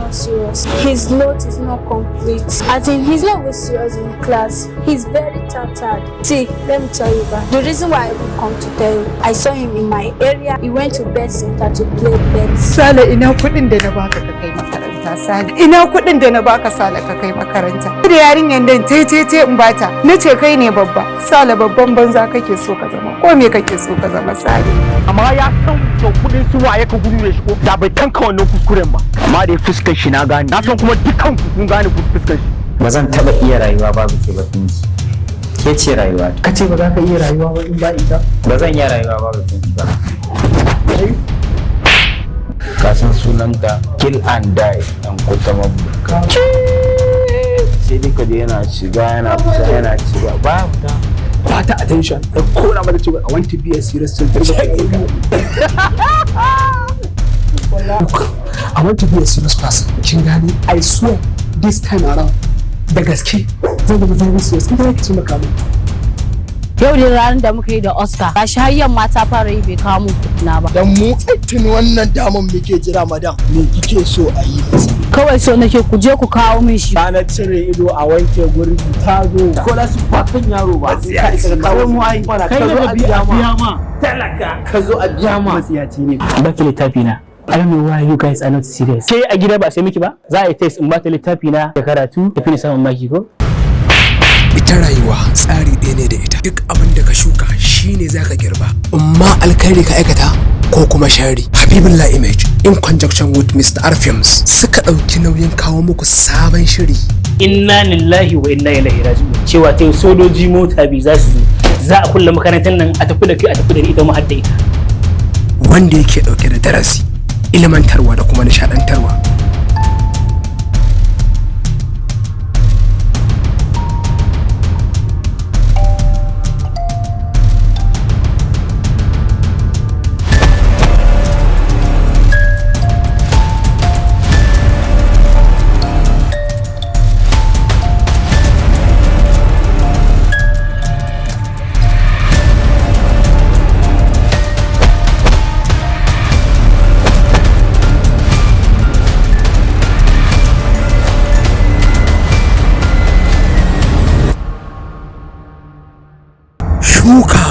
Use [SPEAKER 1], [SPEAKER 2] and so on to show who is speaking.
[SPEAKER 1] not serious. His note is not complete. As in, he's not even serious in class. He's very tattered. See, let me tell you, ba, the reason why I even come to tell you, I saw him in my area. He went to bet center to play bets.
[SPEAKER 2] Sale, ina kuɗin da na baka ka kai makaranta, Sale? Ina kuɗin da na baka, Sale, ka kai makaranta? Da yarinyar dan te te te in bata. Na ce kai ne babba. Sale, babban banza kake so ka zama. Ko me kake so ka zama, Sale?
[SPEAKER 3] Amma ya san da kudin su waye ka gudu da shi, ko da bai tanka wannan kuskuren ba. Amma dai fuskar shi na gane, na san kuma dukkan ku kun gane fuskar shi.
[SPEAKER 4] Ba zan taba iya rayuwa babu ke ba. Pinky, ke ce rayuwa.
[SPEAKER 5] Ka ce ba za ka iya rayuwa ba in ba ita?
[SPEAKER 4] Ba zan iya rayuwa babu Pinky ba.
[SPEAKER 6] Ka san sunanta kill and die dan kuta mabuka. Sai dai ka je yana shiga, yana fita, yana shiga, ba fita.
[SPEAKER 5] Ba ta attention da kona mata cewa I want to be a serious student. Look, I want to be a serious person. Kin gane? I swear this time around, da gaske zan zama very serious. Kin gane, ki taimaka min.
[SPEAKER 7] Yau ne ranar da muka yi da Oscar. Gashi har yamma ta fara yi, bai kawo mun kuɗina ba.
[SPEAKER 8] Dan mu tuni wannan daman muke jira. Madam, me kike so a yi masa?
[SPEAKER 7] Kawai so nake ku je ku kawo min shi.
[SPEAKER 5] Ranar cire ido a wanke gurbi ta zo.
[SPEAKER 3] Ko da su ba kan yaro ba. Ka mu ai kai zo a biya ma talaka, ka zo a biya ma.
[SPEAKER 5] Matsiyaci ne. Baki littafi na. I don't know why you guys are not serious. Ke a gida ba sai miki ba? Za a yi test in ba ta littafi na da karatu tafi ni samun maki ko?
[SPEAKER 9] Ita rayuwa tsari ɗaya ne da ita. Duk abin da ka shuka shine zaka girba, amma alkhairi ka aikata ko kuma shari. Habibullah Image in conjunction with Mr. R Films suka ɗauki nauyin kawo muku sabon shiri.
[SPEAKER 5] Inna lillahi wa inna ilaihi raji'un. Cewa ta sojoji mota biyu za su zo. Za a kulle makarantar nan, a tafi da kai, a tafi da ni, ita mu hadda ita.
[SPEAKER 9] Wanda yake ɗauke da darasi, ilmantarwa da kuma nishaɗantarwa. Shuka.